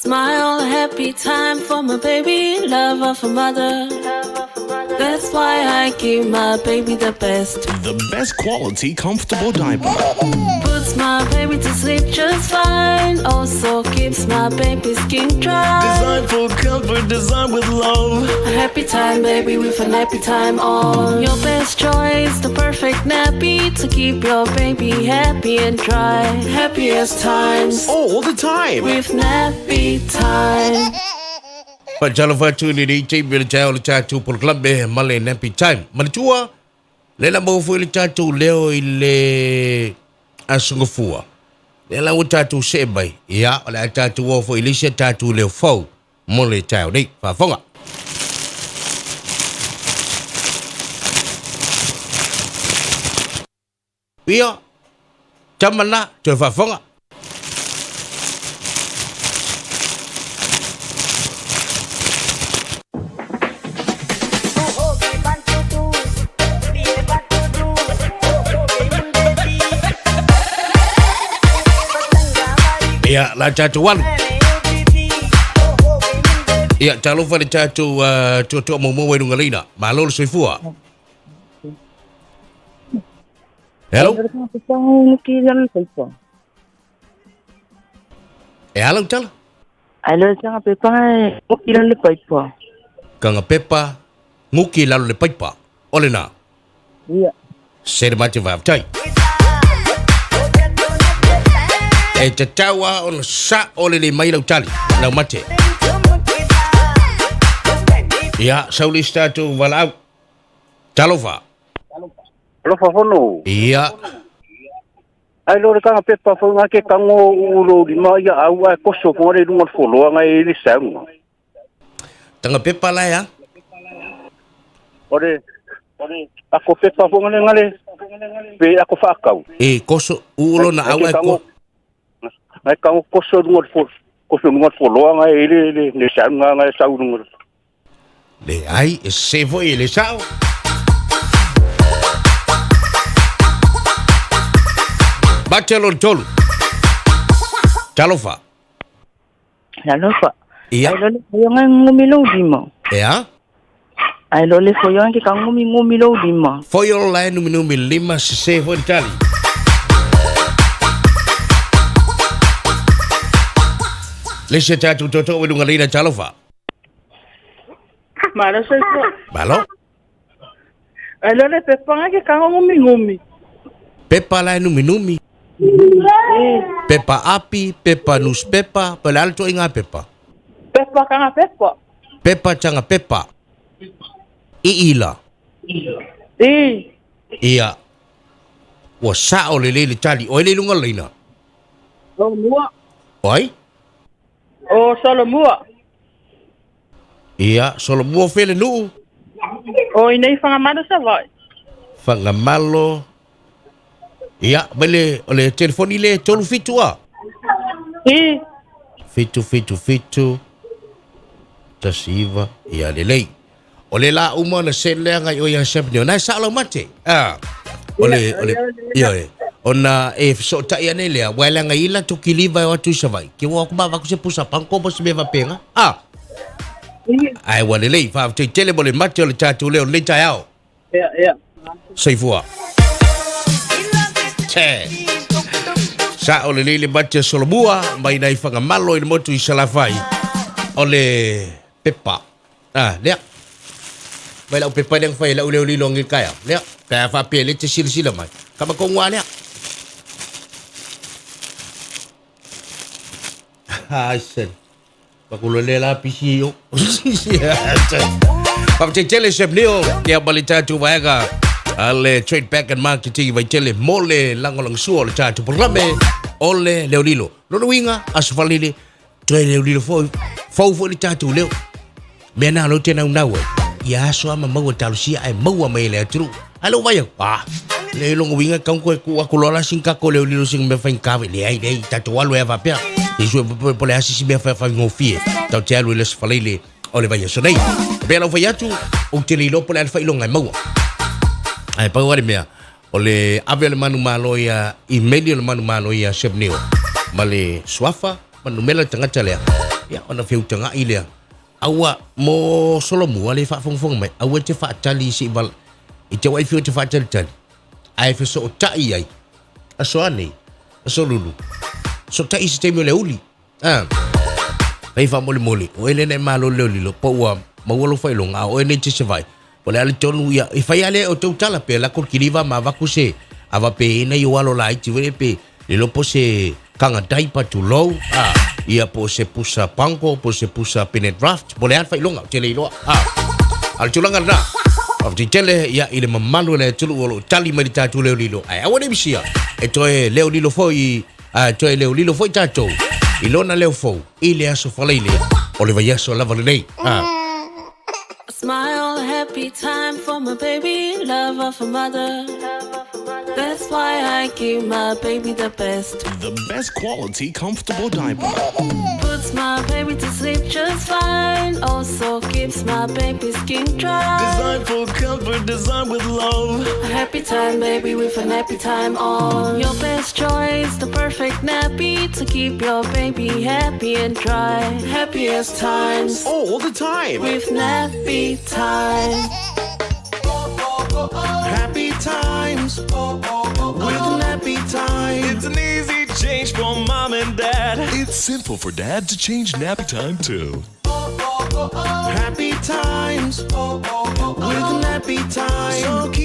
Smile, happy time for my baby, love of a mother. That's why I give my baby the best. The best quality comfortable diaper. Puts my baby to sleep just fine. Also keeps my baby skin dry. Designed for comfort, designed with love. A happy time, baby, with a nappy time on. Your best choice, the perfect nappy to keep your baby happy and dry. Happiest times All the time. with nappy time. Faatalofa atu i lenei taimi o le taeao o le tatou polokalame ma le Nappy Time. Manatua, lea la maua foi le tatou leo i le Aso Gafua. Lea la ua tatou see mai, ia, o le a tatou oo foi i le isi a tatou leo fou mo le taeao nei. Faafofoga. Ia, tama na, toe faafofoga. Ia, la tatou alu. Ia, talofa le tatou uh, tuatua maumau ai lunga leina. Malo le soifua. Hello. E ala utala. Ai lo tanga pepa nguki lalo le paipa. Kanga pepa nguki lalo le paipa. Ole na. Ia. Sere mate vavtai. E tatau a ona sa o le le mai lau tali, lau mate. Ia, sauli si tatou valaau. Talofa. Alofa fono. Ia. Ai lo le kanga pepa fo nga ke kango ulo lima ia au ai koso fo le lunga folo nga e le saunga. Tanga pepa la ya. Ore ako pepa fo ngale ngale pe ako whaakau. E koso ulo na au ai ko. Ngai kango koso lunga fo koso lunga folo nga e le le le saunga nga e sau lunga. Le ai e se foi e le sao. Bate lo tolu. Talofa. Talofa. Ia. Ai lo le foio ngai ngumi lo lima. Ea. Ai lo le foio ngai ke ka ngumi ngumi lo lima. Foio la e numi numi lima se se foi tali. Le se tatu toto o lunga leina talofa. Malo soifua. Malo. Ai lo le pepa ngai ke ka ngumi ngumi. Pepa la e numi numi. Pepa api, pepa newspaper, pa le ala toʻi ngā pepa. Pepa kanga pepa. Pepa tanga pepa. I ila. I. Ia. Ua sao lelei le tali. Oi le lunga leina. O mua. Oi? O Solomua. Ia, Solomua fele nuu. O inei Whangamalo Savaii. Whangamalo. Ia, mai le, o le telefoni le 37 a. I. 7 7 7 19 ia lelei. O le la uma na se lea ngai o ia seven o nai sa lau mate. Ah. O le o le ia e. Ona e feso'ota'i ane lea, ua e leaga i latou kiliva e o atu i Savaii, ke ua aku ma avaku se pusa panko mo se mea faapena. Ah. Ae ua lelei, faafetai tele mo le mate o le tatou leo i lenei taeao. Ia, ia. Soifua. Che. Sa'o lelei le mate a Solomua mai nai Fagamalo i le motu i Salafai. O le pepa. Ah, lea. Mai lau pepa lea na fai e lau leo lilo angi kaea. Lea. Pe a faapea le te silasila mai. Ka ma kongua lea. Ai sen. Pakulo le la pisi o. Faafetai tele Chef Neo ia ma le tatou vaega a le Trade Back and Marketing Vaitele mo le lagolagosua o le tatou polokalame o le leo lilo. Lona uiga, Aso Faraile, toe leo lilo foi, fou foi le tatou leo. Mea na lou te naunau ai. Ia aso a ma maua talosia ae maua mai e le atunuu. Ae lou vaai atu, ah, le lona uiga e tatau ona toe tuu atu loa la sina tatou leo lilo sina mea faigata Leai, leai, tatou alu ai lava faapea. Se i sue po o le a se isi mea faigofie tatou te alu i le Aso Faraile o le vaiaso nei. E pei ona ou fai atu, ou te le iloa po o le a le faailoga e maua. Ae pau lava le mea, o le ave o le manumalo ia i meli o le manumalo ia Chef Neo ma le suafa ma le numera o le tagata lea. Ia, ona feutaga'i lea. Aua, mo Solomua le faafogafoga mai, aua e te faatali se i vala, i te wai fiu te faatalitali, ae fesootai ai, aso ane, aso lulu, sootai i se taimi o le aoauli. Ah, fai faamolemole, o oe lea na e malo i le leolilo, po ua maua lou faailoga, a o oe nei e te Savaii, po o le a le tonu, ia, e fai lava lea e outou tala, pe alu atu le kiliva ma avatu se, ava pe i ai nai ou alo laiti foi lea pe le iloa po o se kaga diaper tulou, a, ia po o se pusa pango, po o se pusa pene draft, po o le a le faailoga, ou te le iloa, a. A o le tulaga lena, faafetai tele, ia, i le mamalu o le atunuu o lo o tali mai i le tatou leolilo, ae aua ne i misia e toe leolilo foi i A toe leolilo foi tatou i lona leo fou i le aso Faraile o le vaiaso lava lenei. A. Smile, happy time for my baby, love of a mother. That's why I give my baby the best. The best quality comfortable diaper. Puts my baby to sleep just fine. Also keeps my baby skin dry. Designed for comfort, designed with love. A happy time, baby, with a nappy time on. Your best choice, the perfect nappy to keep your baby happy and dry. Happiest times All the time. with nappy time. Happy times with nappy time. It's an easy change for mom and dad. It's simple for dad to change nappy time too. Happy times with nappy time. So keep